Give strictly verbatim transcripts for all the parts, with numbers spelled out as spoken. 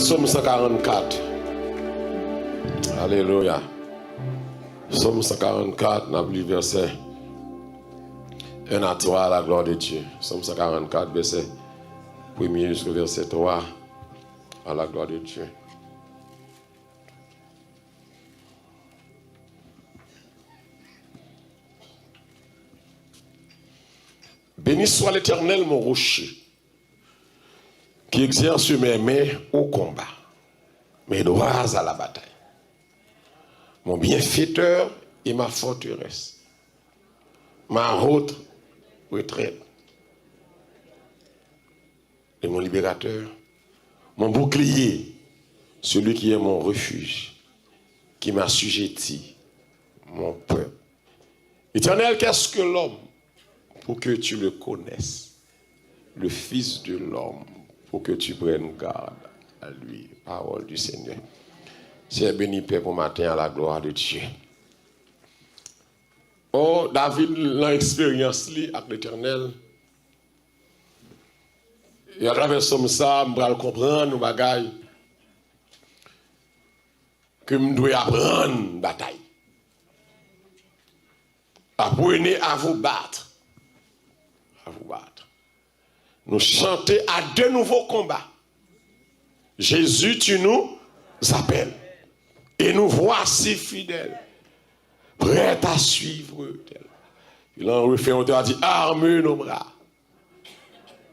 Sòm san karannkat. Alelouya. Sòm san karannkat, n ap li vèsè en a twa, à la gloire de Dieu. Sòm san karannkat, vèsè premye jiska vèsè twa, à la gloire de Dieu. Béni soit l'Éternel, mon rocher, qui exerce mes mains au combat, mes doigts à la bataille, mon bienfaiteur et ma forteresse, ma haute retraite et mon libérateur, mon bouclier, celui qui est mon refuge, qui m'assujettit, mon peuple. Éternel, qu'est-ce que l'homme pour que tu le connaisses, le fils de l'homme pour que tu prennes garde à lui? Parole du Seigneur. Seyè, beni pèp ou maten an, la gloire de Dieu. Oh, David, nan eksperyans li ak Letènèl, e atravè sòm sa, m pral konprann yon bagay ke m dwe aprann batay. Apprenez à vous battre. À vous battre. Nous chanter à de nouveaux combats. Jésus, tu nous appelles. Et nous voici fidèles, prêts à suivre. Tel. Puis là, on refait, on te dit, arme nos bras.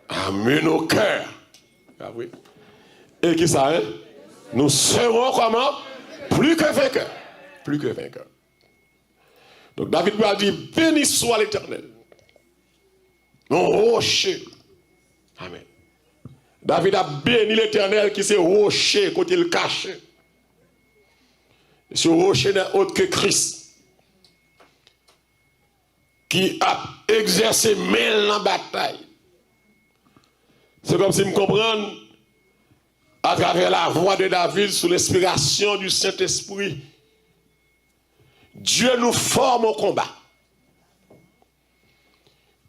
Arme nos cœurs. Ah oui. Et qui ça, hein? Nous serons comment? Plus que vainqueurs. Plus que vainqueurs. Donk, David pral di, béni swa Letènèl, mon rocher. Amèn. David ap beni Letènèl ki se woche kote l kache. Se woche nan ot ke Kris ki ap egzèse men l nan batay. Se kòmsi m konprann, atravè lavwa de David, sou lenspirasyon di Sentespri, Dieu nous forme au combat.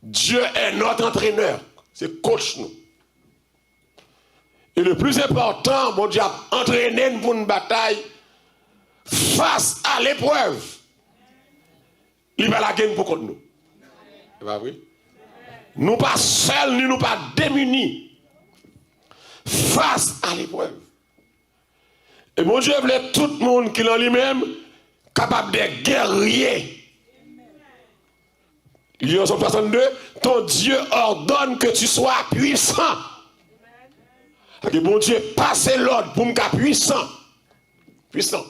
Dieu est notre entraîneur. Se coach nou. E le plis enpòtan, Bondye ap antrene n pou n batay fas a leprèv. Li pa lage n pou kont nou. Se pa vre? Nou pa sèl, ni nou pa demini fas a leprèv. E Bondye vle tout moun ki nan li menm kapab de gèrye. Li di nan Sòm swasannde, ton Dieu ordonne que tu sois puissant. Sa vle di Bondye pase lòd pou m ka pwisan. Pwisan.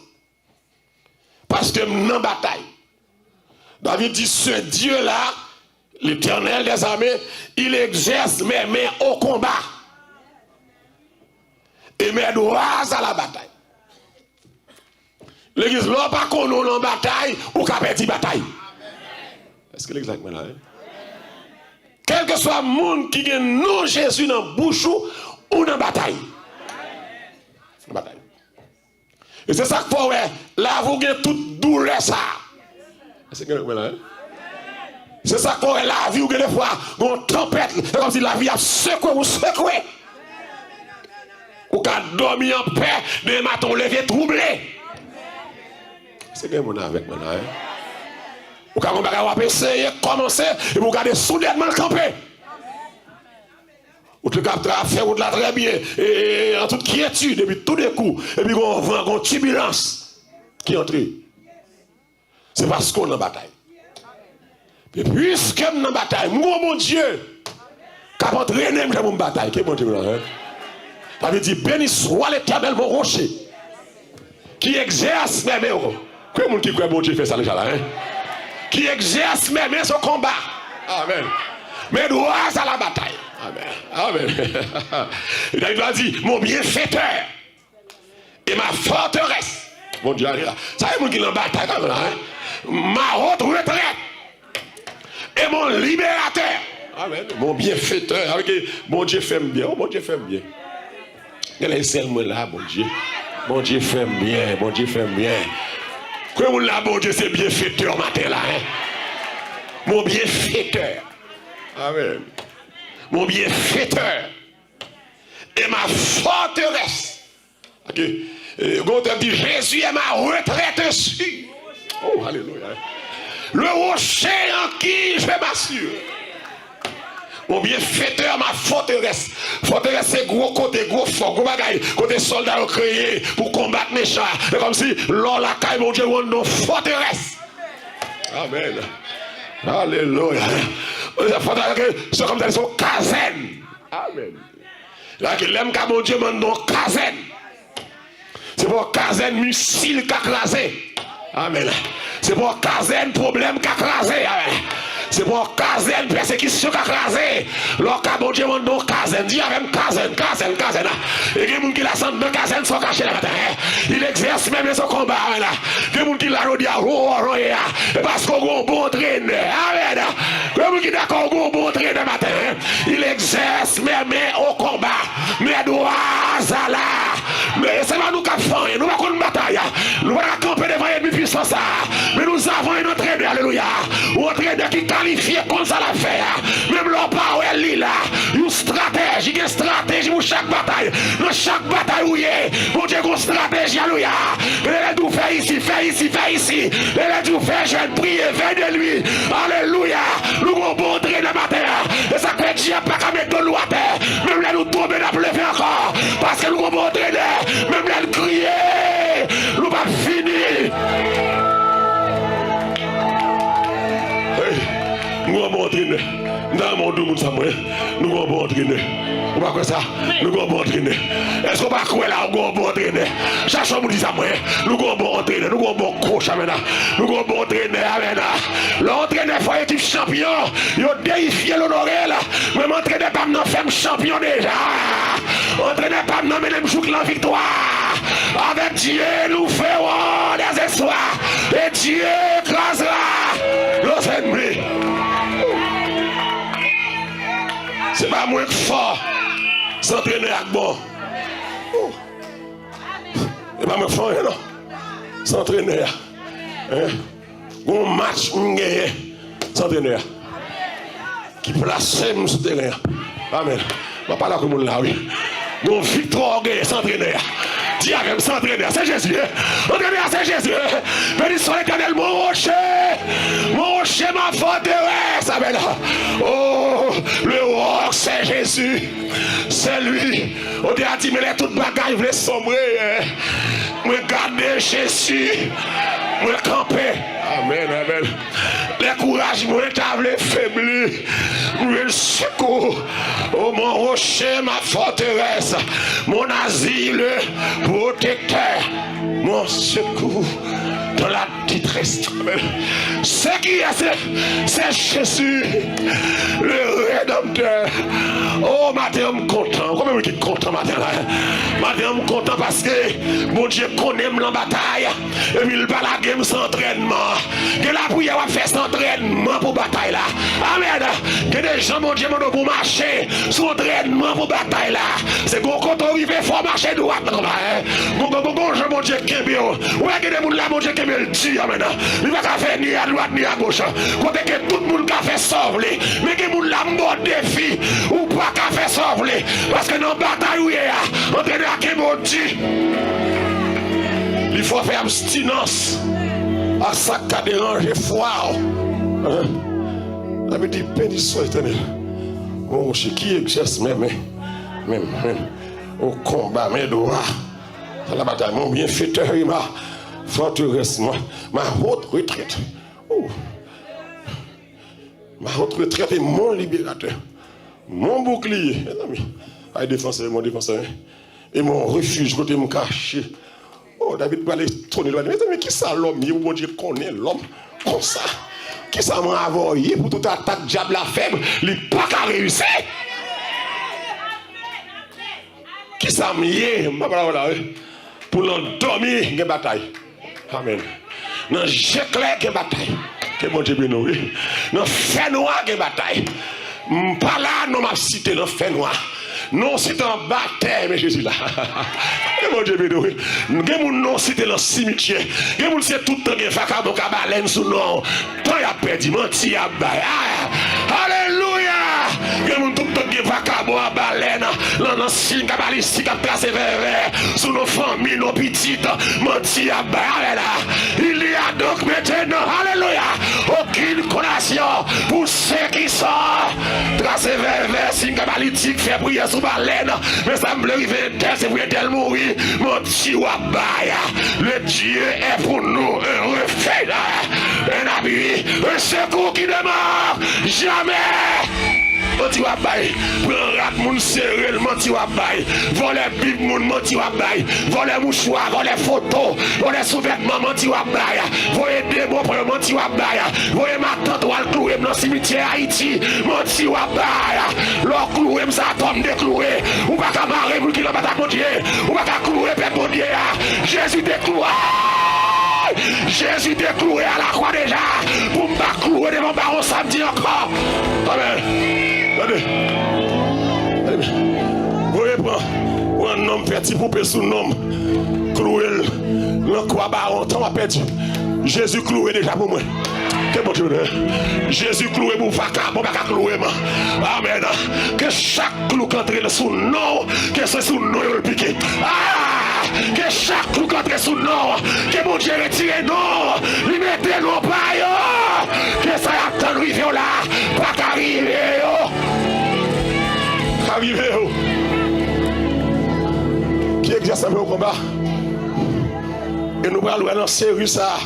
Paske m nan batay. David di, ce Dieu-là, l'Éternel des armées, il exerce mes mains au combat et mes doigts à la bataille. Legliz, lè w pa konnen w nan batay, ou ka pèdi batay. Èske legliz la ak mwen la, wi? Kèlkeswa moun ki gen non Jezi nan bouch ou, ou nan batay. Nan batay. E se sa k fè w wè lavi w gen tout doulè sa a. Èske gen lòt mwen la, wi? Se sa k fè w wè lavi w gen defwa gen yon tanpèt, se kòmsi lavi ap sekwe w, sekwe. Ou ka dòmi anpè, demen maten w leve twouble. Èske gen moun avèk mwen la, wi? Ou ka gen yon bagay w ap eseye kòmanse, epi w gade soudènman l kanpe. Ou te ka ap fè wout la trè byen, e, e, e, an tout kyetid, epi toudenkou, epi gon van, gon tibilans ki antre. Se paske w nan batay. E piske m nan batay, m gon Bondye k ap antrene m jan pou m batay. Ke Bondye m nan, hein? Sa vle di, béni soit l'Éternel, mon rocher, qui exerce mes mains. Ke moun ki kwè Bondye fè sa deja la, hein? Qui exerce mes mains au combat. Amen. Mes doigts à la bataille. Amen. Amen. E David la di, mon bienfaiteur et ma forteresse. Bondye ale la. Sa e moun ki nan batay kanmenm la, hein? Ma haute retraite et mon libérateur. Amen. Mon bienfaiteur. Sa vle di Bondye fè m byen. Oh, Bondye fè m byen. Genlè e sèl mwen la, Bondye. Bondye fè m byen, Bondye fè m byen. Kwè moun la, Bondye se byenfetè maten la, hein? Mon bienfaiteur. Amen. Mon bienfaiteur. Et ma forteresse. Ok. E, gen yon tèks di, Jésus est ma retraite sûre. Oh, alelouya. Le rocher en qui je m'assure. Mon bienfaiteur, ma forteresse. Fòterès se gwo kote, gwo fò, gwo bagay. Kote sòlda yo kreye pou konbat mechan. Se kòmsi lè w lakay Bondye ou anndan yon fòterès. Amèn. Alelouya. Fòterès se kòmsi se yon kazèn. Amèn. Lè m ka Bondye m anndan yon kazèn. Se pa yon kazèn misil ka kraze. Amèn. Se pa yon kazèn pwoblèm ka kraze. Amèn. Se pa yon kazèn pèsekisyon ka kraze. Lè w ka Bondye m anndan yon kazèn. Di avè m kazèn, kazèn, kazèn. E gen moun ki la se anndan kazèn sa w kache la maten. Il exerce même les combats. Amèn. Gen moun ki la jodi a, o, o, o, e a. E paske w gen yon bon antrenè. Amèn. Gen moun ki dakò w gen yon bon antrenè maten. Il exerce mes mains au combat. Mes doigts à la. Men se pa nou k ap fè anyen. Nou pa konn batay. Nou pa ka kanpe devan ènmi pwisan sa. Men nous avons un entraîneur. Alelouya. Yon antrenè ki kalifye konn sa l ap fè a. Menm lè w pa wè li la. Yon estratèj. Li gen estratèj pou chak batay. Nan chak batay ou ye, Bondye gen yon estratèj. Alelouya. Lè l di w fè isi, fè isi, fè isi. Lè l di w fè jèn, priye, veille de nuit. Alelouya. Nou gen yon bon antrenè maten an. E sa k fè dyab pa ka met do nou atè. Menm lè nou tonbe, n ap leve ankò. Paske nou gen yon bon antrenè. Menm lè n kriye, nou p ap fini. Hey, nou gen yon bon antrenè. M ta renmen w di moun sa mwen. Nou gen yon bon antrenè. Ou pa kwè sa? Nou gen yon bon antrenè. Èske w pa kwè la, ou gen yon bon antrenè? Chak jou moun di sa mwen. Nou gen yon bon antrenè. Nou gen yon bon coach, amèn. Nou gen yon bon antrenè, amèn. Lè yon antrenè fè yon ekip chanpyon, yo deyifye l, onore l. Mwen, antrenè pa m nan fè m chanpyon deja. Antrenè pa m nan mennen m jouk lan viktwa. Avec Dieu, nous ferons des exploits. Et Dieu écrasera nos ennemis. Se pa mwen k fò, se antrenè a k bon. E pa mwen k fè anyen non. Se antrenè a. Hein? Gon match m genyen, se antrenè a ki plase m sou teren an. Amèn. M ap pale ak moun la, wi. Gon viktwa w genyen, se antrenè a. Di avè m, se antrenè a, se Jezi, hein? Antrenè a, se Jezi, hein? Béni soit l'Éternel, mon rocher, mon rocher, ma forteresse. Amèn. Oh, le roc, c'est Jésus. C'est lui. Ou te a di, men lè tout bagay vle sonbre, mwen gade Jezi, mwen kanpe. Amèn, amèn. Lè kouraj mwen ta vle febli, mwen jwenn sekou. Oh, mon rocher, ma forteresse, mon asile protecteur, mon secours dans la détresse. C'est qui est ce? C'est Jésus, le Rédempteur. Oh, maten an m kontan. Konbyen moun ki kontan maten la? Maten an m kontan paske Bondye konnen m nan batay. Epi l pa lage m san antrènman. Gen lapriyè w ap fè san antrènman pou batay la. Amèn. Gen de jan Bondye mande w pou w mache, se yon antrènman pou batay la. Se gon kote w rive, fò w mache dwat nan konba, hein. Gon, gon, gon, gon jan Bondye kenbe w. Ou wè gen de moun la, Bondye kenbe l di, amèn. Li pa ka fè ni adwat ni agoch. Kote ke tout moun ka fè sa w vle. Men gen moun la, m ba w defi. Ou pa ka fè sa w vle. Paske nan batay ou ye a, antrenè a kenbe w di. Li fè w fè abstinans ak sa k ka deranje fwa w. Hein? Labib di, béni soit l'Éternel. Mon rocher qui exerce mes mains. Men, men, au combat, mes doigts. Dans la bataille, mon bienfaiteur et ma forteresse, ma, ma haute retraite. Oh. Ma haute retraite et mon libérateur. Mon bouclier. Mezanmi, ay defansè, mon défenseur, hein. Et mon refuge, kote m kache. Oh, David prale etone, li di, mezanmi, kisa lòm ye pou Bondye konnen lòm konsa? Kisa m avè w ye pou tout atak dyab la fè, li pa ka reyisi? Kisa m ye? M pa pale avè w la, wi. Pou nan dòmi, gen batay. Amèn. Nan je klè, gen batay. Ke Bondye beni w, wi. Nan fènwa, gen batay. M pa la, non, m ap site nan fènwa. Non w site anba tè, men Jezi la. Ke Bondye beni w, wi. Gen moun non w site nan simityè. Gen moun se tout tan gen vakabon ka balèn sou non w. Tan y ap pèdi, manti y ap bay. Ah! Alelouya! Gen moun tout tan gen vakabon a balèn, nan, nan siy kabalistik ap trase vèvè sou non fanmi, non pitit, manti y ap bay. Amèn. Il y a donc maintenant, alelouya, aucune condamnation pour ceux qui sont trase vèvè, siy kabalistik, fè priyè sou balèn. Men sa m vle rive entèl, se pou entèl mouri. Manti w ap bay. Le Dieu est pour nous un refuge, un abri, un secours qui ne manque jamais. Manti w ap bay. Pran rad moun sere l, manti w ap bay. Vòlè bib moun, manti w ap bay. Vòlè mouchwa, vòlè foto, vòlè souvètman, manti w ap bay. Voye demon pran yo, manti w ap bay. Voye matant w al klouwe m nan simityè Ayiti, manti w ap bay. Lè w klouwe m, sa atò m deklouwe. Ou pa ka mare moun ki nan batay ak Bondye. Ou pa ka klouwe pèp Bondye a. Jezi te klouwe. Jezi te klouwe a lakwa deja. Pou m pa klouwe devan bawon samdi ankò. Amèn. Tande. Tande. Voye pran. Pran nonm, fè ti poupe sou nonm. Klouwe l nan kwa bawon, tan w ap pèdi. Jezi klouwe deja pou mwen. Ke Bondye beni. Jezi klouwe pou vakabon pa ka klouwe m. Amèn. Ke chak klou k antre sou non w, ke se sou non yo l pike. Ah! Ke chak klou k antre sou non w, ke Bondye retire non w, li mete non pa yo. Ke sa y ap tann rive w la, pa ka rive yo. Ka rive yo. Ki egzèse yo konba. E nou pral wè nan seri sa a.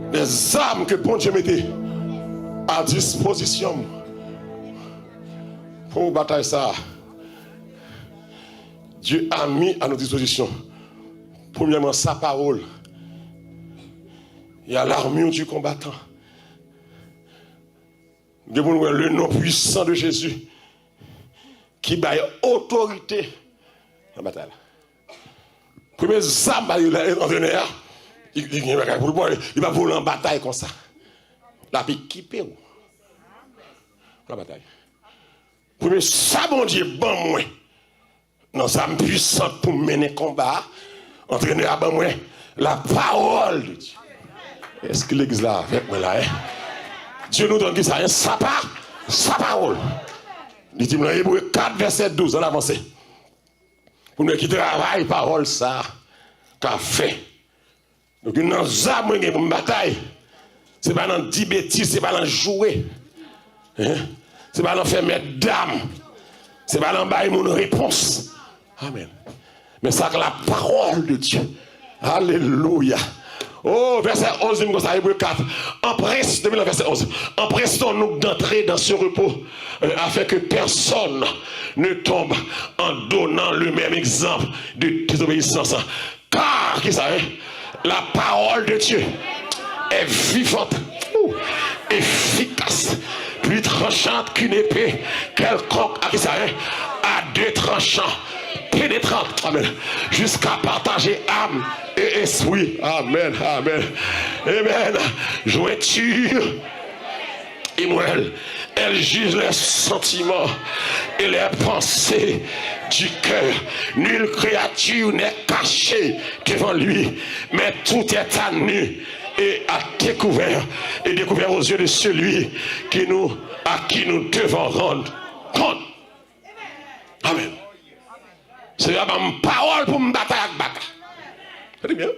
Des armes que Bondye mete a dispozisyon m pou batay sa a. Dieu a mis à nos dispositions, premyèman, sa pawòl. Il y a l'armure du combattant. Gen pou nou wè le nom puissant de Jésus ki bay otorite nan batay la. Premye zam ba li, antrenè a, li, li gen bagay pou l pran, li pa vole an batay konsa. L ap ekipe w pou la batay. Premye sa Bondye ban mwen, nan zam pwisant pou m mennen konba a, antrenè a ban mwen la parole de Dieu. Èske legliz la avèk mwen la, en? Dye nou donn ki sa, en? Sa pa, sa pawòl. Li di m nan Ebre kat vèsè douz, ann avanse. Pou nou wè ki travay pawòl sa ka fè. Donk, youn nan zam mwen gen pou m batay, se pa nan di betiz, se pa nan joure. Hein? Se pa nan fè mèt dam. Se pa nan bay moun repons. Amèn. Men sa k la parole de Dieu. Alelouya. Oh, vèsè onz di m konsa, Ebre kat. Empress-, depi nan vèsè onz. Empressons-nous d'entrer dans ce repos, euh, afin que personne ne tombe en donnant le même exemple de désobéissance. Car, ki sa, hein? La parole de Dieu est vivante, ou, efficace, plus tranchante qu'une épée quelconque, à, ki sa, hein? À deux tranchants, pénétrante, amen, jusqu'à partager âme et esprit. Amen, amen, amen. Jointure et moelle. Elle juge les sentiments et les pensées du cœur. Nulle créature n'est cachée devant lui, mais tout est à nu et à découvert, et découvert aux yeux de celui qui nous, à qui nous devons rendre compte. Amen. Senyè a ban m pawòl pou m batay ak baka. Tande byen.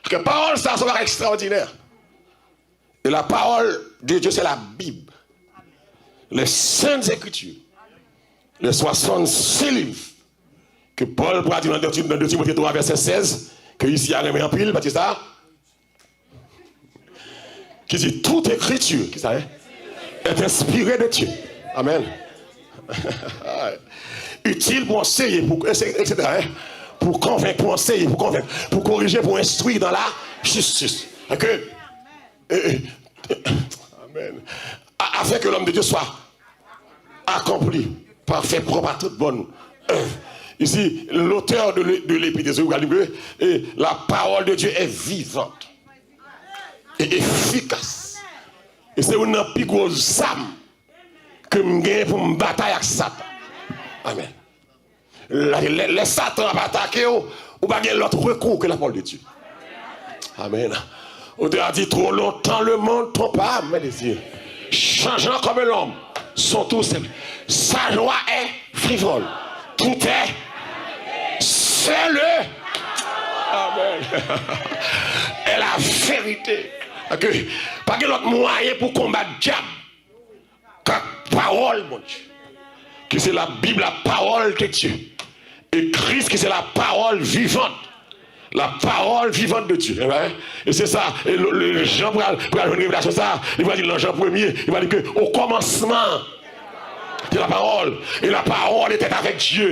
Paske pawòl sa, se yon bagay ekstraòdinè. Et la parole de Dieu, c'est la Bible. Les Saintes Écritures. Les soixante-six livres. Ke Pòl pral di nan de Ti-, nan de Timote twa vèsè sèz, ke isi a renmen anpil, paske sa, ki di, toute écriture, ki sa, hein, est inspirée de Dieu. Amen. Utile pour enseigner, pour, et cetera, hein, pour convaincre, pour enseigner, pour convaincre, pour corriger, pour instruire dans la justice. Ok? Et, et, amen. A-, afin que l'homme de Dieu soit accompli, parfait, propre à toute bonne œuvre. Ici, l'auteur de l'é-, de l'épître d'Hébreux, il dit que, et la parole de Dieu est vivante et efficace. E se youn nan pi gwo zam ke m genyen pou m batay ak Satan. Amen. Lè, lè, lè Satan ap atake w, ou pa gen lòt rekou ke la parole de Dieu. Amen. Auteur a dit, trop longtemps le monde trompa mes désirs. Changeant comme l'ombre, sont tous simples. Sa lwa è frivòl. Tout è sele. Amen. È la verite. Paske pa gen lòt mwayen pou konbat dyab. Ak pawòl Bondye, ki se la Bib, la pawòl de Dye, e Kris, ki se la pawòl vivant, la pawòl vivant de Dye. Amen. E se sa, e le, le, Jan pral, pral jwenn revelasyon sa, li pral di nan Jan premye, li pral di ke o kòmansman te la pawòl, e la pawòl etè avèk Dye,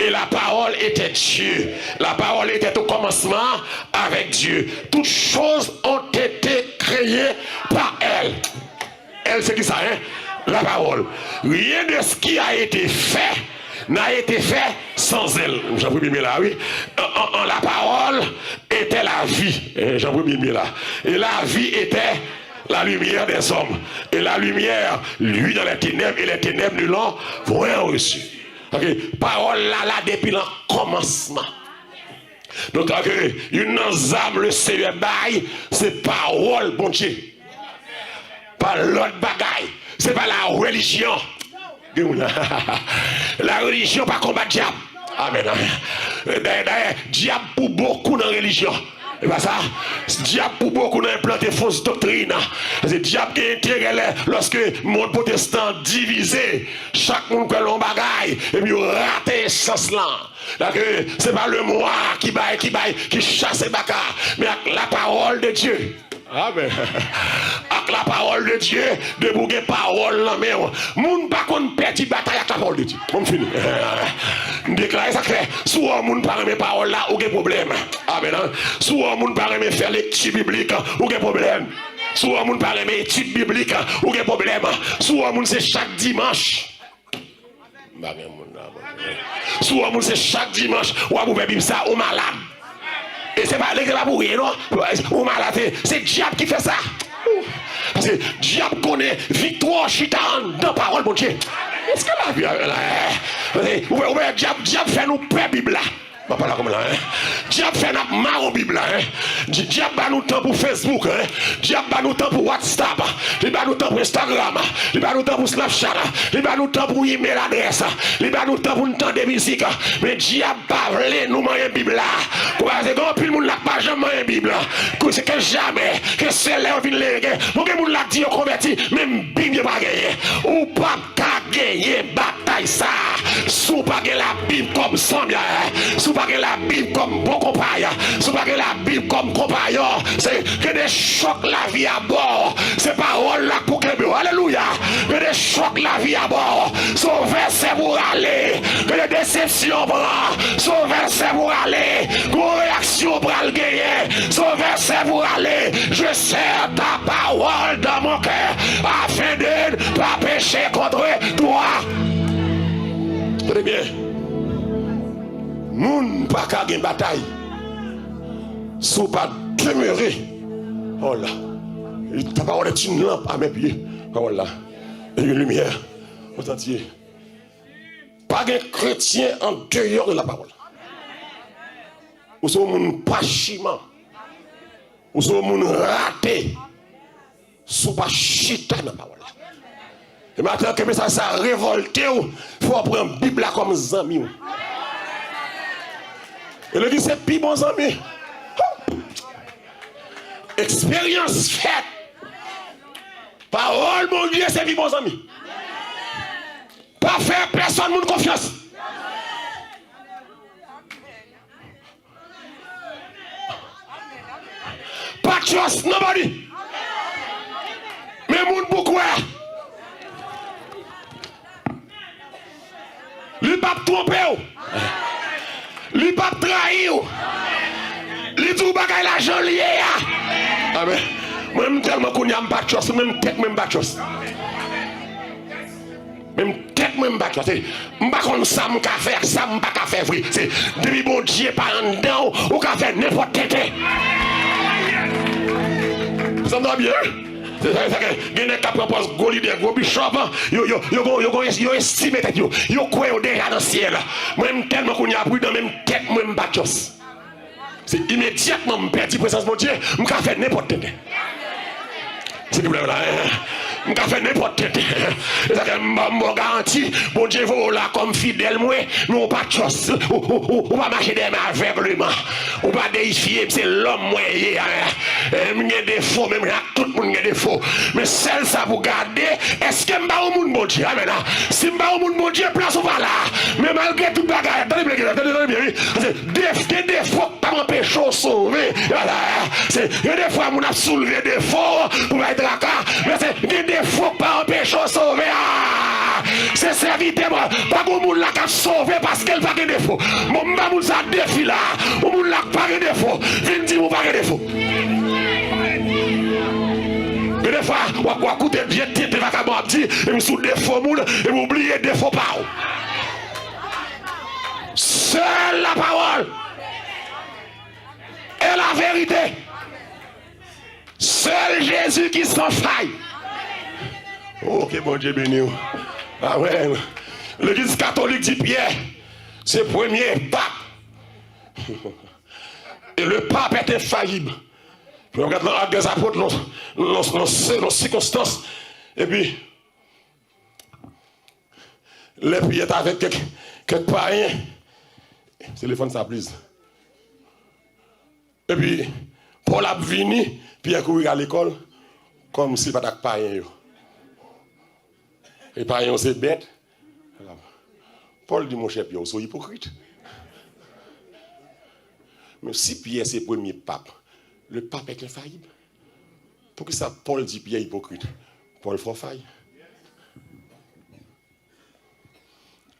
e la pawòl etè Dye, la pawòl etè o kòmansman avèk Dye. Toutes choses ont été créées par elle. Elle, c'est qui ça, hein? La parole. Rien de ce qui a été fait n'a été fait sans elle. Jan premye men la, wi. En, en, en la parole était la vie. Hein, Jan premye men la. Et la vie était la lumière des hommes. Et la lumière luit dans les ténèbres, et les ténèbres ne l'ont point reçue. Ok? Pawòl la la depi nan kòmansman. Donk, sa vle di, youn nan zam Leseyè bay, se pawòl Bondye. Pa lòt bagay. Se pa la relijyon. Gen moun la. La relijyon pa konbat dyab. Amen, amen. Dayè, dayè, dyab pou bokou nan relijyon. E pa sa? Dyab pou bokou nan enplante fos doktrin. Paske dyab gen enterè lè, lòske mond pwotestan divize, chak moun kwè nan yon bagay, epi yo rate esans lan. Dayè, se pa lemwa ki bay, ki bay, ki chase baka, men ak la parole de Dieu. Amen. Ak la parole de Dieu, depi w gen pawòl nan men w, moun pa konn pèdi batay ak la parole de Dieu. Bon, m fini. M deklare sa klè. Si w wè yon moun pa renmen pawòl la, ou gen pwoblèm. Amen. Si w wè yon moun pa renmen fè lekti biblik, ou gen pwoblèm. Si w wè yon moun pa renmen etid biblik, ou gen pwoblèm. Si w wè yon moun se chak dimanch, M pa gen moun la, bon. Si w wè moun se chak dimanch w ap ouvè Bib sa, ou malad. E se pa, se pa pou ryen, non. Ou malad, se, se dyab ki fè sa. Paske dyab konnen viktwa w chita anndan pawòl Bondye. Èske lavi a la? Ou wè, ou wè dyab, dyab fè nou pè Bib la. M ap pale ak ou la, en. Dyab fè n ap mawon Bib la, en. Di-, dyab ba nou tan pou Facebook, en. Dyab ba nou tan pou WhatsApp. Li ba nou tan pou Instagram. Li ba nou tan pou Snapchat. Li ba nou tan pou email adrès. Li ba nou tan pou n tande mizik. Men dyab pa vle nou manyen Bib la. Kou pa se gen anpil moun la k pa janm manyen Bib la. Kou se ke jamè, ke se lè yo vin lere. Bon, gen moun la k di yo konvèti, menm Bib yo pa genyen. Ou p ap ka genyen batay sa a si w pa gen Labib kòm zanmi, si w pa gen Labib kòm bon konpay, si w pa gen Labib kòm konpayon. Se, ke de chòk lavi a ba w, se pawòl la k pou kenbe w. Alelouya! Ke de chòk lavi a ba w, se yon vèsè pou w rale. Ke de desepsyon pran, se yon vèsè pou w rale. Gon reyaksyon w pral genyen, se yon vèsè pou w rale. Je serre ta parole dans mon cœur, afin de ne pas pécher contre toi. Tande byen. Moun pa ka gen batay si w pa demere. Oh la. Ta parole est une lampe à mes pieds. Pawòl la. Et une lumière aux sentiers. Pa gen kretyen an deyò de la parole. Ou se yon moun pachiman. Ou se yon moun rate. Si w pa chita nan pawòl la. E maten an, ke mesaj sa revòlte w, fò w pran Bib la kòm zanmi w. E legliz se pi bon zanmi. Eksperyans fèt. Pawòl Bondye se pi bon zanmi. Pa fè pèsonn moun konfyans. Pa trust nobody. Men moun pou kwè. Li p ap twonpe w. Li p ap trayi w. Li di w bagay la jan l ye a. Amen. Mwen, m tèlman kounye a m pa trust, menm tèt mwen m pa trust. Menm tèt mwen m pa trust. M pa konn sa m ka fè ak sa m pa ka fè vre. Se, depi Bondye pa anndan w, ou ka fè nenpòt tenten. Sa m ta byen? Se sa, sa ke gen nèg k ap pran pòz gwo lidè, gwo bishop, yo, yo, yo, yo, yo, yo estime tèt yo. Yo kwè yo deja nan syèl. Mwen, m tèlman kounye a pridan, menm tèt mwen m pa trust. Se imedyatman m pèdi prezans Bondye, m ka fè nenpòt tenten. Se pwoblèm la, en. M ka fè nenpòt tenten. E sa fè m ba w, m ba w garanti, Bondye voye w la kòm fidèl mwen, men ou pa trust, ou, ou, ou, ou pa mache dèyè m avègleman. Ou pa deyifye m, se lòm mwen ye. E, m gen defo, menm jan ak tout moun gen defo. Men sèl sa pou gade, èske m pa yon moun Bondye? Amèn, a. Si m pa yon moun Bondye, plas ou pa la. Men malgre tout bagay, tande byen, tande, tande byen, wi. Paske def-, gen defo k p ap anpeche w sove. E pa sa, a. Se, gen defwa moun ap soulve defo pou bay traka, men se, gen defo k pa anpeche w sove, a. Se sèvitè mwen, pa gen moun la k ap sove paske l pa gen defo. Bon, m ba moun sa defi la. Yon moun la k pa gen defo, vin di m ou pa gen defo. Gen defwa, w ap, w ap koute vye tenten vakabon ap di, epi sou defo moun, epi w bliye defo pa w. Seule la parole est la vérité. Seul Jésus qui sans faille. Oh, ke Bondye beni w. Amèn. Legliz katolik di Pyè se premye pap. E le pape est infaillible. Mwen gade nan Actes des Apôtres, nan, nan, nan, nan sikonstans. Epi, lè Pyè t avèk kèk, kèk payen, telefòn sa, please. Epi, Pòl ap vini, Pyè kouri al lekòl, kòmsi l pa t ak payen yo. E payen yo se bèt. Pòl di, monchè Pyè, ou se yon ipokrit. Men si Pyè se premye pap, le pape est infaillible. Poukisa Pòl di Pyè ipokrit? Pòl fè w fay.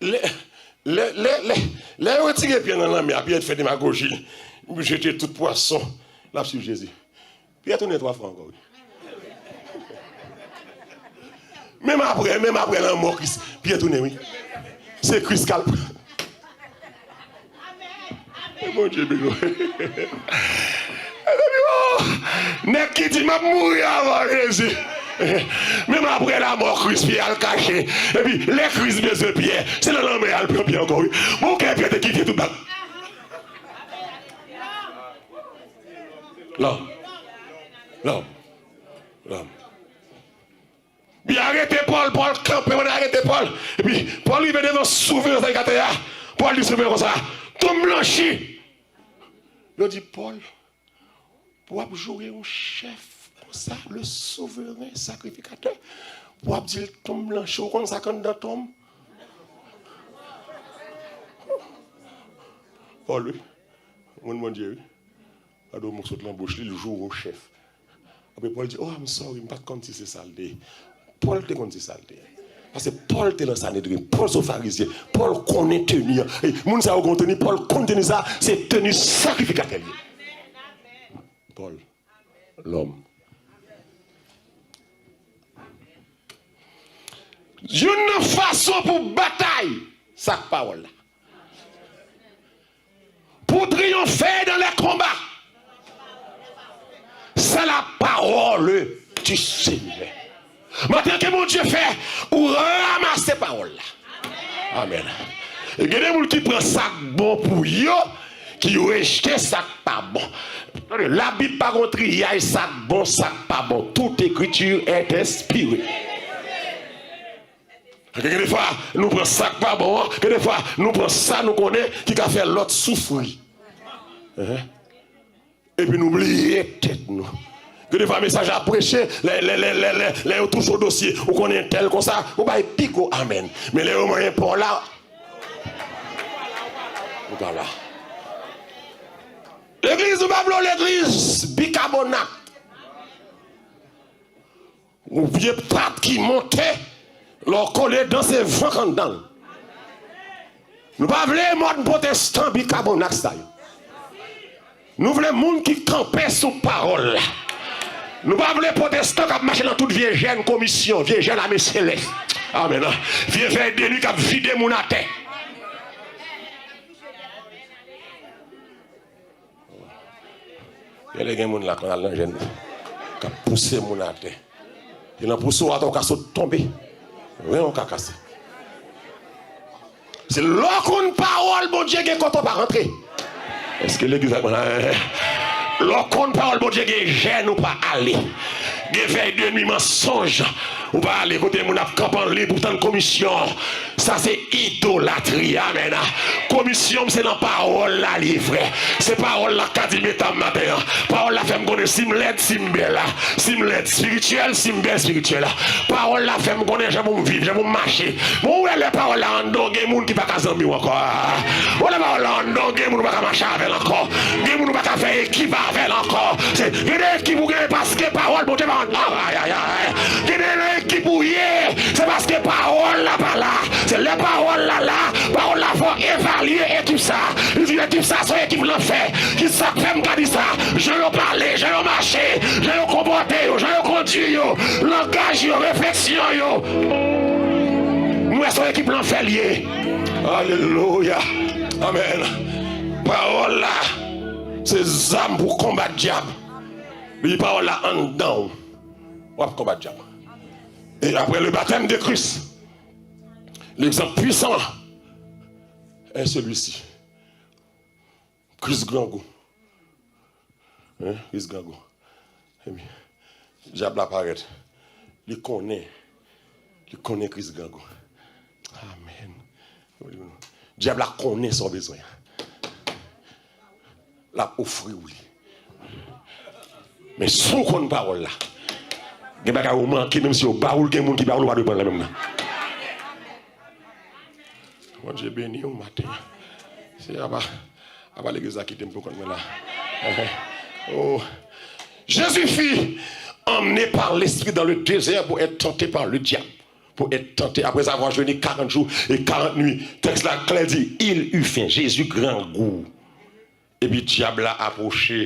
Lè, lè, lè, lè, lè yo retire Pyè nan lanmè a, Pyè fè demagoji, li jete tout pwason, l ap swiv Jezi. Pyè tounen twa fwa ankò, wi. Menm apre, menm apre lanmò Kris, Pyè tounen, wi. Se Kris k al pran. Bondye beni w. Epi, oh, nèg ki di, "M ap mouri avan Jezi." Menm apre lamò Kris, Pyè al kache. Epi, lè Kris bezwen Pyè, se nan lanmè al pran Pyè ankò, wi. Bon, kè Pyè te kite tout bak. Lòm. Lòm. Lòm. Li arete Pòl, Pòl kanpe, pandan arete Pòl. Epi, Pòl rive devan souvren sakrifikatè a. Pòl di souvren konsa, "Tonm blanchi." Yo di, "Pòl, pou w ap joure yon chèf konsa, le souvren sakrifikatè, pou w ap di l tonm blanchi, ou konn sa k anndan tonm?" Pòl, wi. Moun Bondye, wi. Gade yon mo k sot nan bouch li, l joure yon chèf. Apre Pòl di, "Oh, I'm sorry, m pa t konn si se sa l te ye." Pòl te konn si sa l te ye. Paske Pòl te nan Sanedren, Pòl se yon Farizyen, Pòl konnen teni an. E, moun sa yo gen yon teni, Pòl konn teni sa, se teni sakrifikatè l ye. Pòl, lòm. Youn nan fason pou batay, se ak pawòl la. Pour triompher dans les combats, c'est la parole du Seigneur. Maten, ke Bondye fè ou ranmase pawòl la. Amèn. Gen de moun ki pran sa k bon pou yo, ki rejte sa k pa bon. Labib pa gon triyaj sa k bon, sa k pa bon. Toute écriture est inspirée. Gen de fwa, nou pran sa k pa bon an, gen de fwa, nou pran sa nou konnen ki ka fè lòt soufri. Epi nou bliye tèt nou. Gen de fwa, mesaj la preche, lè, lè, lè, lè, lè, lè yo touche w dosye, ou konnen entèl konsa, ou bay pi gwo amèn. Men lè yo manyen pa w la, ou pa la. Legliz, nou pa vle yon legliz bikabonat. Yon vye pat ki monte, lè w kole dan se van k anndan l. Nou pa vle mòd pwotestan bikabonat sa yo. Nou vle moun ki kanpe sou pawòl la. Nou pa vle pwotestan k ap mache nan tout vye jèn komisyon, vye jèn ame selès. Amèn. Vye vèy de nwi k ap vide moun atè. Genlè gen moun la k al nan jèn k ap pouse moun atè. E nan pouse w atè, w ka sot tonbe. Ren w ka kase. Se lè w konn pawòl Bondye gen kote w pa rantre. Èske legliz la konn la? Lè w konn pawòl Bondye gen jèn ou pa ale. Gen vèy de nwi mansonj. Ou pa ale kote moun ap kanpe an lib pou tann komisyon. Sa se idolatri, amèn. Komisyon m se nan pawòl la l ye, frè. Se pawòl la k ka di m eta m maten an. Pawòl la fè m konnen si m lèd, si m bèl, si m lèd espirityèl, si m bèl espirityèl. Pawòl la fè m konnen jan pou m viv, jan pou m mache. Bon, ou wè lè pawòl la anndan w, gen moun ki pa ka zanmi w ankò. Ou lè pawòl la anndan w, gen moun ou pa ka mache avè l ankò. Gen moun ou pa ka fè ekip avè l ankò. Se, gen de ekip ou gen paske pawòl Bondye pa anndan. Ay, ay, ay. Gen de nan ekip ou ye, se paske pawòl la pa la. Se lè pawòl la la, pawòl la fè w evalye ekip sa. Li di ekip sa se yon ekip lanfè. Ki sa k fè m ka di sa? Jan yo pale, jan yo mache, jan yo konpòte yo, jan yo kondui yo, langaj yo, refleksyon yo. M wè se yon ekip lanfè l ye. Alelouya. Amèn. Pawòl la se zam pou konbat dyab. Li di pawòl la anndan w, w ap konbat dyab. Et après le baptême de Christ, l'exemple puissant est celui-ci. Kris grangou. Hein? Kris grangou. Epi, dyab la parèt. Li konnen. Li konnen Kris grangou. Amèn. Dyab la konnen sa w bezwen an. L ap ofri w li. Men si w konn pawòl la, gen bagay ou manke, menm si yo ba w l, gen moun ki ba w l, ou pa dwe pran l la menm nan. Bondye beni w maten an. Se apa, apa legliz la kite m pou kont mwen la. Oh. Jésus fut emmené par l'Esprit dans le désert pour être tenté par le diable. Pour être tenté. Après avoir jeûné quarante jours et quarante nuits. Tèks la klè di, il eut faim. Jezi grangou. Epi dyab la apwoche,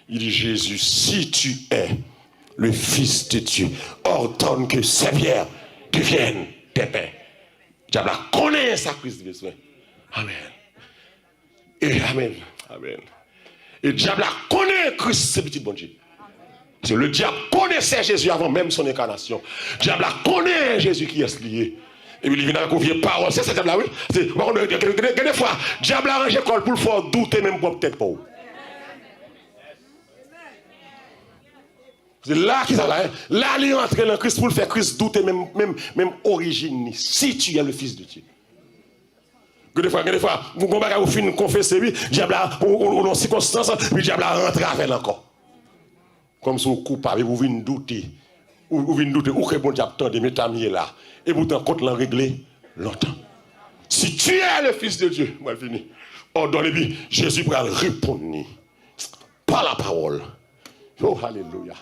li di, Jésus, si tu es le Fils de Dieu, ordonne que ces pierres deviennent des pains. Dyab la konnen sa Kris bezwen. Amèn. E amèn. Amèn. E dyab la konnen Kris se pitit Bondye. Paske le diable connaissait Jésus avant même son incarnation. Dyab la konnen Jezi kiyès li ye. Epi li vin avèk yon vye pawòl. Se sa dyab la, wi. Se, ou pa konn, gen, gen, gen, gen de fwa, dyab la ranje kò l pou l fè w doute menm pwòp tèt pa w. Se la ki sa la, hein? La li rantre nan Kris pou l fè Kris doute menm, menm, menm orijin li. Si tu es le Fils de Dieu. Gen de fwa, gen de fwa, gon bagay ou fin konfese, wi, dyab la, ou, ou, ou nan sikonstans, epi dyab la rantre avè l ankò. Kòmsi ou koupab, epi ou vin doute. Ou, ou vin doute, ou kwè Bondye ap tande, men ta m ye la. Epoutan, kont lan regle lontan. Si tu es le Fils de Dieu, mwen fini. Òdone, epi Jezi pral reponn li. Pa lapawòl. Oh, alelouya.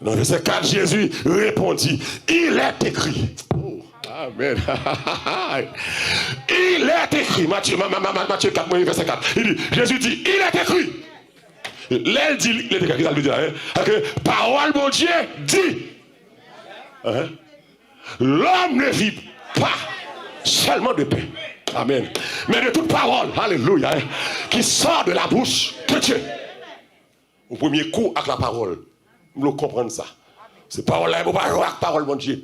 Nan vèsè kat, Jezi repondi, il est écrit. Oh, amèn. Il est écrit. Matye, Ma-, Ma-, Ma-, Ma-, Matye kat, mwen, vèsè kat. Li di, Jezi di, il est écrit. Lè l di, il est écrit, ki sa l vle di la, hein? Paske pawòl Bondye di. Hein? L'homme ne vit pas seulement de pain. Amèn. Mais de toute parole, alelouya, hein, qui sort de la bouche de Dieu. Ou premye kou ak lapawòl. M vle w konprann sa. Se pawòl la, ou pa jwe ak pawòl Bondye.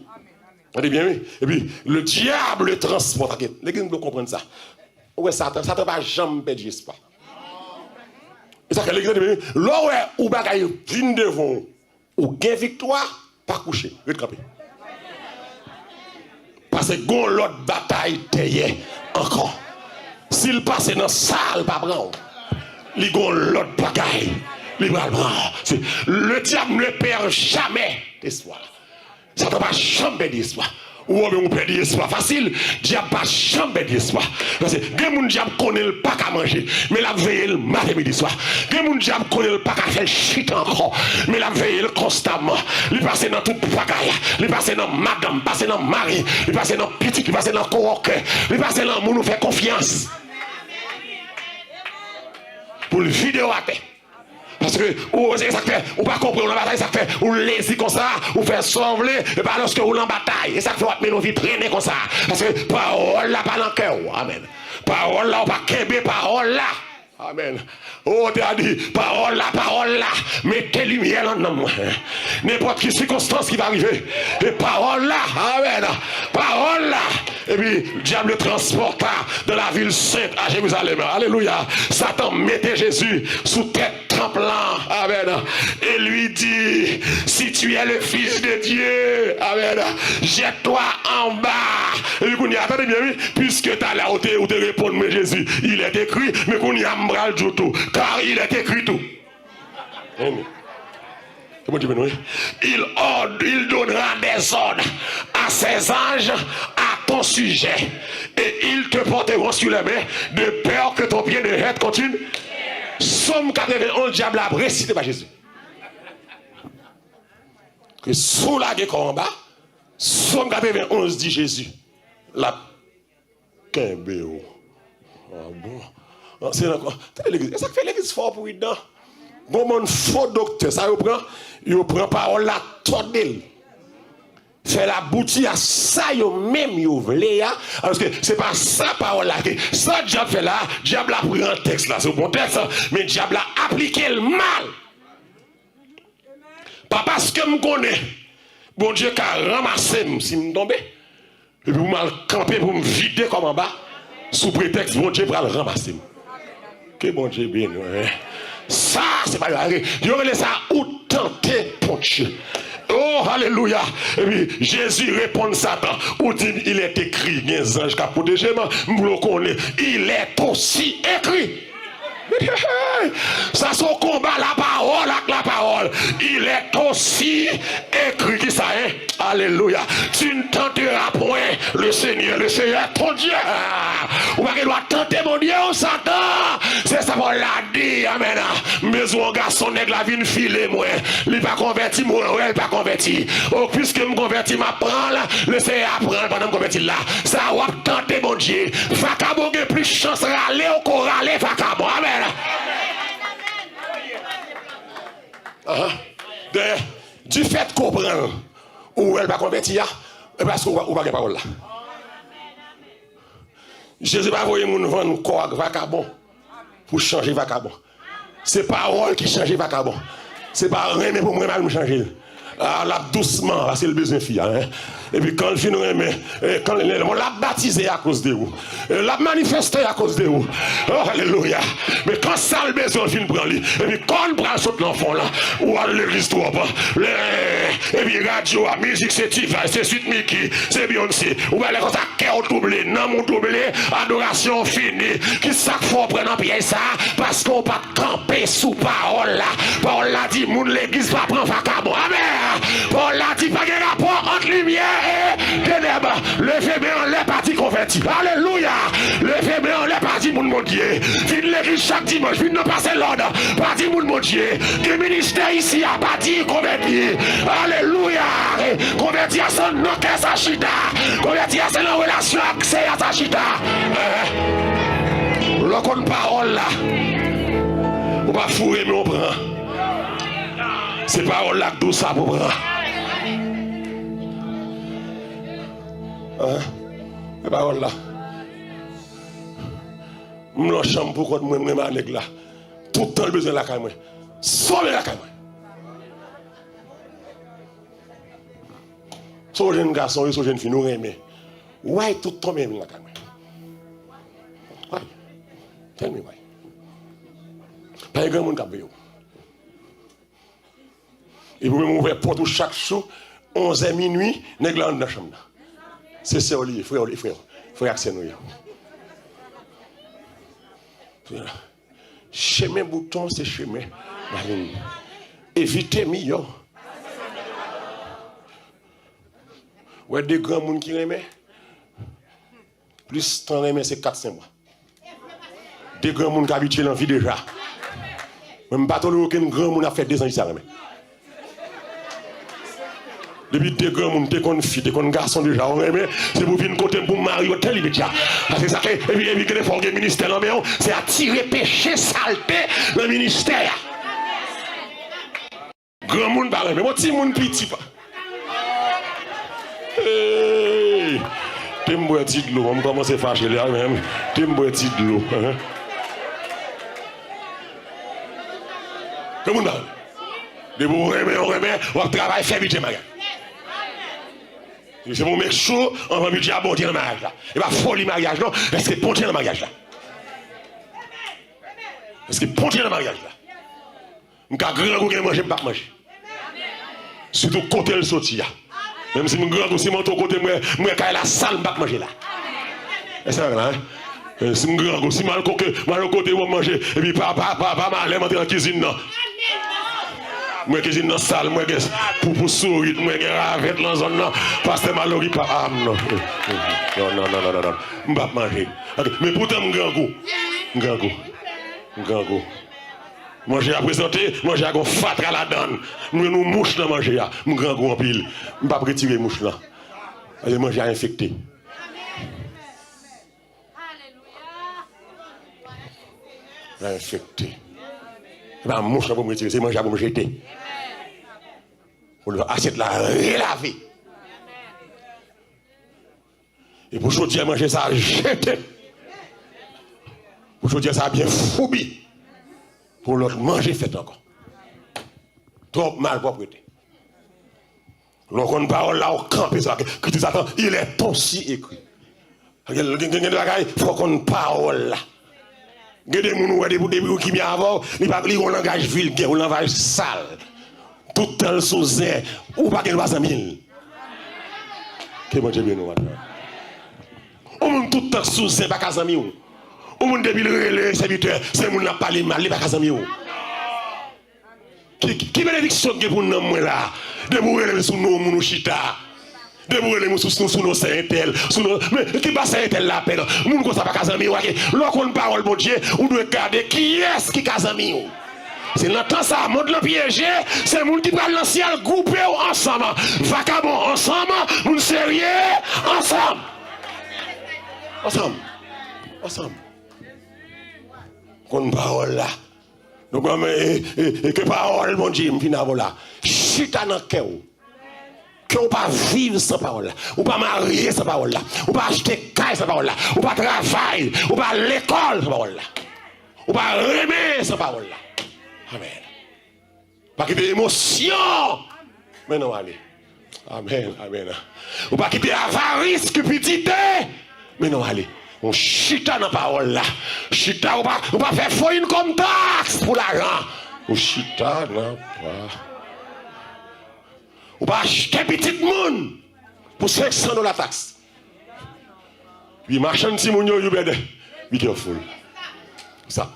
Tande byen, wi. Epi, le diable transport. Legliz, m vle w konprann sa. Ou wè Satan, Satan pa janm pèdi espwa. E sa fè legliz, tande byen, wi. Lè w wè ou bagay vin devan w, ou gen viktwa, pa kouche, ret kanpe. Paske gon lòt batay dèyè ankò. Si l pase nan sa, l pa pran w. Li gon lòt bagay li pral pran. Se, le diable ne perd jamais espoir. Satan pa janm pèdi espwa. Ou wè, ou pèdi espwa fasil, dyab pa janm pèdi espwa. Paske gen moun dyab konnen l pa ka manje, men l ap veye l maten, midi, swa. Gen moun dyab konnen l pa ka fè l chita ankò, men l ap veye l konstamman. Li pase nan tout bagay. Li pase nan madanm, pase nan mari, li pase nan pitit, li pase nan kowòkè, li pase nan moun ou fè konfyans. Pou l vide w atè. Paske, ou, se sa k fè, ou pa konprann, ou nan batay, sa k fè, ou lezi konsa, ou fè sa w vle, e pa lòske ou nan batay, e sa k fè w ap mennen yon vi trennen konsa. Paske pawòl la pa nan kè w. Amèn. Pawòl la, ou pa kenbe pawòl la. Amèn. O, te a di, pawòl la, pawòl la, mete limyè nan nanm mwen. Nenpòt ki sikonstans ki va rive, e pawòl la, amèn. Pawòl la, Et puis, diable le transporta dans la ville sainte à Jérusalem. Alelouya. Satan mete Jezi sou tèt tanp lan. Amèn. Et lui dit, si tu es le Fils de Dieu, amèn, jette-toi en bas. Epi kounye a, tande byen, wi. Puisque talè ou te, ou te reponn mwen, Jezi, il est écrit, men kounye a, m pral di w tou, car il est écrit tou. Amen. Ke Bondye beni w, wi. Il ordre, il donnera des ordres à ses anges à ton sujet, et ils te porteront sur les mains, de peur que ton pied ne heurte contre une. Sòm katrevenn onz, dyab la ap resite pa Jezi. Ke si w lage kò w anba, Sòm katrevenn onz di Jezi, l ap kenbe w. Ah bon? Ah, se nan kò. Tande legliz. E sa k fè legliz fò pou idan. Gon bann fo doktè, sa yo pran, yo pran pawòl la, tòde l. Fè l abouti a sa yo menm yo vle a, alòske se pa sa pawòl la ke, sa dyab fè la, dyab la pran tèks la, se yon bon tèks, men dyab la aplike l mal. Pa paske m konnen Bondye ka ranmase m si m tonbe, epi pou m al kanpe pou m vide kò m anba, sou pretèks Bondye pral ranmase m. Ke Bondye beni w, wi. Sa, se pa yo rele sa ou tante Bondye. Oh, alelouya. Epi Jezi reponn Satan, ou di m, il est écrit, gen zanj k ap pwoteje m, m vle w konnen, il est aussi écrit. Sa se yon konba lapawòl ak lapawòl. Il est aussi écrit, ki sa, hein? Alelouya. Tu ne tenteras point le Seigneur, le Seigneur ton Dieu. Ou pa gen dwa tante Bondye, ou Satan. Se sa pawòl la di, amèn. M bezwen yon gason, nèg la vin file mwen. Li pa konvèti, mwen wè l pa konvèti. Oh, piske m konvèti, m ap pran l. Le Seyè ap pran l pandan m konvèti l la. Sa w ap tante Bondye. Vakabon gen plis chans rale w ke w rale vakabon. Amèn. Ahan. Dayè, difèt ke w pran l, ou wè l pa konvèti a, e paske ou pa, ou pa gen pawòl la. Jezi pa voye moun vann kò ak vakabon pou chanje vakabon. Se pawòl ki chanje vakabon. Se pa renmen pou m renmen l, m chanje l. A, l ap dousman, paske l bezwen fi a, hein. Epi kan l fin renmen, e, kan l, bon, l ap batize akoz de ou. E, l ap manifeste akoz de ou. Oh, alelouya. Men kan sa l bezwen, l fin pran li. Epi kan l pral sot nan fon lan, ou al legliz twòp. Lè, epi radyo a, mizik se T-Vice, se Sweet Mickey, se Beyoncé. Ou pale konsa, kè w twouble, nanm ou twouble, adorasyon w fini. Ki sa k fè w pran nan pyèj sa a? Paske w pa t kanpe sou pawòl la. Pawòl la di, moun legliz pa pran vakabon. Amèn. Pawòl la di, pa gen rapò ant limyè e tenèb. Leve men anlè, pa di konvèti. Alelouya. Leve men anlè, pa di moun Bondye. Vin legliz chak dimanch, vin nan pase lòd, pa di moun Bondye. Gen ministè isi a, pa di konvèti. Alelouya. Konvèti a se nan kè sa chita. Konvèti a se nan relasyon ak Seyè sa chita. Eh. Lè w konn pawòl la, ou pa foure men w pran. Se pawòl la k di w sa pou pran. Hein? Se pawòl la. M nan chanm pou kont mwen, m renmen a nèg la. Tout tan l bezwen lakay mwen. Sove lakay mwen. Se yon jenn gason, se yon jenn fi, nou renmen. Why tout tan m vin lakay mwen? Why? Tell me why. Pa gen granmoun k ap veye w. Epi ou menm ouvè pòt ou chak jou, onzè, minui, nèg la anndan chanm nan. Se sè w li ye, frè w li, frè w, frè ak sè nou ye. Chemen bouton se chemen malin. Evite miyò. Wè de granmoun ki renmen, plis tan renmen se kat senk mwa. De granmoun k abitye nan vi deja. Mwen, m pa tolere okenn granmoun ap fè dezan isi a renmen. Depi de granmoun, te konn fi, te konn gason deja, ou renmen, se pou vin kote m pou m marye w tèl imedya. Paske sa ke, epi, epi, gen de fwa w gen ministè nan men w, se atire peche, salte nan ministè a. Granmoun pa renmen. Bon, timoun piti pa. Hey! Te m bwè ti dlo, m kòmanse fache la menm. Te m bwè ti dlo. Hein? Granmoun pa renmen. Depi w renmen, w renmen, w ap travay, fè bidjè bagay. Se pou make sure anvan Bondye a, Bondye nan maryaj la. E pa foli maryaj non, èske Bondye nan maryaj la? Èske Bondye nan maryaj la? M ka grangou gen manje m p ap manje. Sitou kote l soti a. Menm si m grangou, si m antre yon kote, m wè, m wè kay la sal, m p ap manje la. E sa la, hein? Eh, si m grangou, si m al kote, m al yon kote pou m manje, epi pa, pa, pa, pa malè m antre nan kizin nan. M wè kizin nan sal, m wè gen poupou sourit, m wè gen ravèt nan zòn nan. Pastè Malory pa, ah, non. Non, non, non, non, non, non. M p ap manje. Ok, men poutan m grangou. M grangou. M grangou. Manje a prezante, manje a gon fatra ladan l. M jwenn yon mouch nan manje a. M grangou anpil. M p ap retire mouch lan. Paske manje a enfekte. L enfekte. Se pa mouch lan pou m retire, se manje a pou m jete. Pou asyèt la relave. E pou jodi a manje sa a jete. Pou jodi a sa a byen foubi. Pou lòt manje fèt ankò. Twòp malpwòpte. Lè w konn pawòl la, w kanpe sa. Ki di Satan, il est aussi écrit. Gen, gen, gen, gen de bagay, fò w konn pawòl la. Gen de moun ou wè depi, depi w kimye avè w, li pa, li gen yon langaj vilgè, yon langaj sal. Tout tan l sou zen, ou pa gen dwa zanmi l. Ke Bondye beni w, madanm. Yon moun tout tan sou zen pa ka zanmi w. Yon moun depi l rele sèvitè, se moun l ap pale mal, li pa ka zanmi w. Ki, ki, ki benediksyon k gen pou nanm mwen la? Depi w rele m sou non moun ou chita. Depi w rele m sou, sou, sou non sè entèl, sou non, men ki ba sè entèl lapèn? Moun konsa pa ka zanmi w, ok? Lè w konn pawòl Bondye, ou dwe gade kiyès ki ka zanmi w. Se nan tan sa a, mond lan pyeje, se moun ki pral nan syèl gwoupe w ansanm. Vakabon ansanm, moun serye ansanm. Ansanm. Ansanm. Konn pawòl la. Donk, e, e, e ke pawòl Bondye, m fin avè w la. Chita nan kè w. Ke w pa viv san pawòl la. Ou pa marye san pawòl la. Ou pa achte kay san pawòl la. Ou pa travay. Ou pa al lekòl san pawòl la. Ou pa renmen san pawòl la. Amèn. Pa kite emosyon mennen w ale. Amèn, amèn. Ou pa kite avaris, kipidite mennen w ale. Ou chita nan pawòl la. Chita, ou pa, ou pa fè fo income tax pou lajan. Ou chita nan pa. Ou pa achte pitit moun pou senk san dola taks. Wi, machann timoun yo, you better be careful. Sa.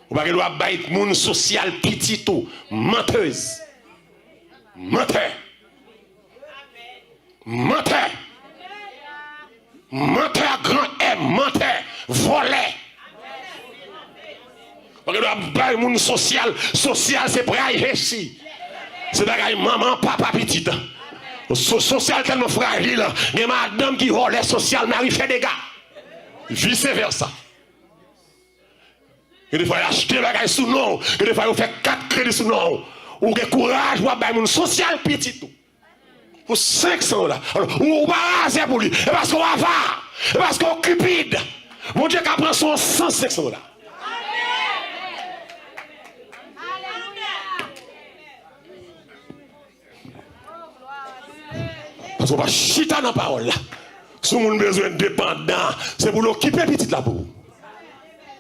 Ou pa gen dwa bay moun sosyal pitit ou. Mantèz. Mantè. Mantè. Mantè a gran M, mantè. Vòlè. Ou pa gen dwa bay moun sosyal. Sosyal se privacy. Se bagay manman, papa, pitit. So-, sosyal tèlman frajil. Gen madanm ki vòlè sosyal, mari fè dega. Vice versa. Gen defwa yo achte bagay sou non w. Gen defwa yo fè kat kredi sou non w. Ou gen kouraj pou w ap bay moun sosyal pitit ou. Pou senk san dola. Alò, ou, ou pa razè pou li. E paske w ava. E paske w kipid. Bondye ka pran sou yon san, senk san dola. Paske w pa chita nan pawòl la. Si yon moun bezwen depandan, se pou l okipe pitit la pou ou.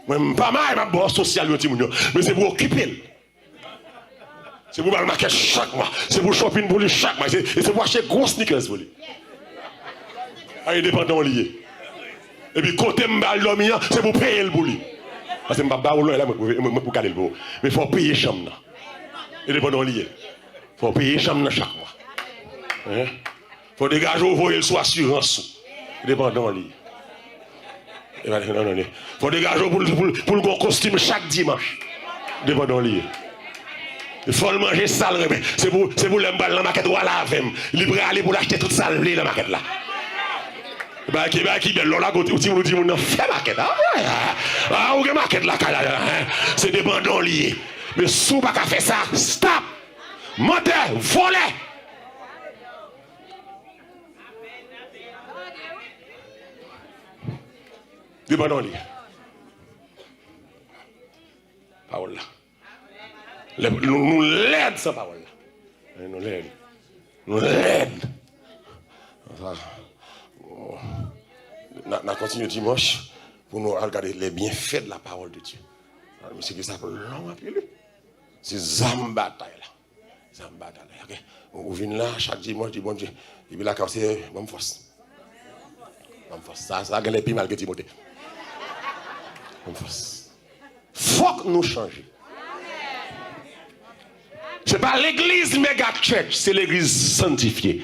Mwen, m pa marye, m ap ba w sosyal yon timoun yo. Men se pou okipe l. Se pou ba l makèt chak mwa. Se pou shopping pou li chak mwa. Se, e se pou achte gwo sneakers pou li. A, e depandan w li ye. Epi kote m ba l dòmi an, se pou peye l pou li. Paske m pa ba w lwen la, mwen, mwen, mwen pou gade l pou ou. Men fò w peye chanm nan. E depandan w li ye. Fò w peye chanm nan chak mwa. Hein? Fò w degaje w voye l sou asirans ou. Depandan w li ye. E pa, non, non, non. Fò w degaje w pou l, pou l, pou l gon kostim chak dimanch. Depandan w li ye. Fò l manje sa l renmen. Se pou, se pou lè m pral nan makèt ou al avè m. Li prale pou l achte tout sa l vle nan makèt la. Bagay ki, bagay ki bèl, lè w lage yon timoun, ou di moun nan fè makèt. Ah, ah, ou gen makèt lakay la, hein? Se depandan w li ye. Men si w pa ka fè sa, stop! Mantè, vòlè. Depandan w li ye. Pawòl la. Lè, nou, nou lèd san pawòl la. Wi, nou lèd. Nou lèd. N a, n a kontinye dimanch pou nou al gade les bienfaits de la parole de Dieu. Mesye, ki sa ap long anpil, wi. Se zam batay la. Zam batay la. Ok. Ou vin la chak dimanch, di Bondye. Epi lakay ou se ban m fòs. Ban m fòs. Sa, sa genlè pi mal ke Timote. Ban m fòs. Fòk nou chanje. Se pa legliz mega church, se legliz santifye.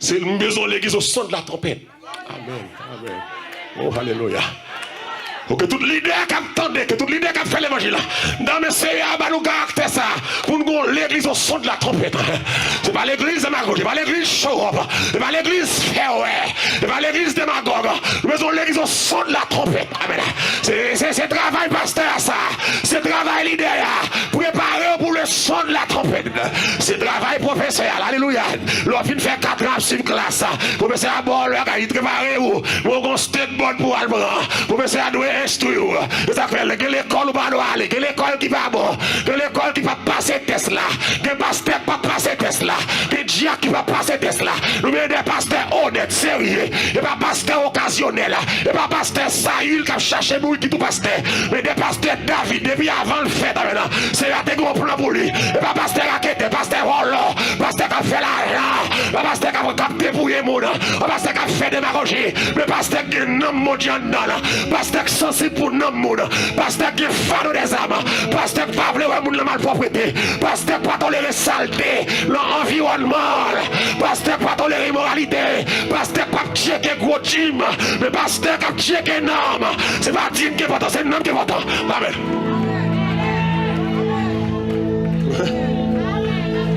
Se, m bezwen yon legliz au son de la trompette. Amen. Amen. Oh, alelouya. Pou ke tout lidè k ap tande, ke tout lidè k ap fè levanjil la, nan men Seyè a ba nou karaktè sa, pou nou gen yon legliz au son de la trompette. Se pa legliz demagoji, se pa legliz show up, se pa legliz fè wè, se pa legliz demagòg. Nou bezwen yon legliz au son de la trompette. Amen. Se, se, se travay pastè a sa. Se travay lidè a. Prepare w pou le son de la trompette. Se travay pwofesè a. Alelouya. Lè w fin fè kat an ap swiv klas, pwofesè a ba w lè a, li prepare w. Mwen gen yon state board pou w al pran. Pwofesè a dwe enstwi w. Se sa k fè gen lekòl ou pa dwe ale. Gen lekòl ki pa bon. Gen lekòl ki p ap pase tès la. Gen pastè k p ap pase tès la. Gen dyak ki p ap pase tès la. Nou bezwen de pastè onèt, serye. E pa pastè okazyonèl. E pa pastè sayil k ap chache moun ki tou pastè. Men de pastè David, depi avan l fèt, amèn. Seyè a te gen yon plan pou li. E pa pastè raketè, pastè vòlò, pastè k ap fè lajan, pa pastè k ap, k ap depouye moun, pa pastè k ap fè demagoji. Men pastè k gen nanm Bondye anndan l. Pastè k sansib pou nanm moun. Pastè k gen fado dèzam. Pastè k pa vle wè moun nan malpwòpte. Pastè k pa tolere salte nan anviwònman l. Pastè k pa tolere imoralite. Pastè k p ap tcheke gwo djim. Men pastè k ap tcheke nanm. Se pa djim ki enpòtan, se nanm ki enpòtan. Amèn.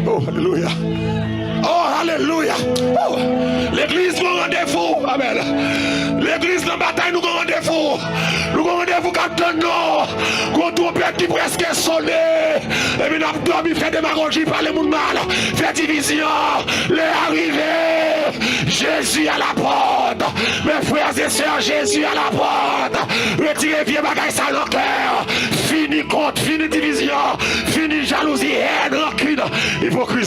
Oh, alelouya. Oh, alelouya. Oh, legliz gon randevou. Amèn. Legliz nan batay, nou gon randevou. Nou gon randevou k ap tann nou. Gon twonpèt ki prèske sonnen. Epi n ap dòmi, fè demagoji, pale moun mal, fè divizyon. Lè a rive. Jésus à la porte. Mes frères et sœurs, Jésus à la porte. Retire vye bagay sa nan kè. Fini kont, fini divizyon, fini jalouzi, hèn, rankin, ipokrizi.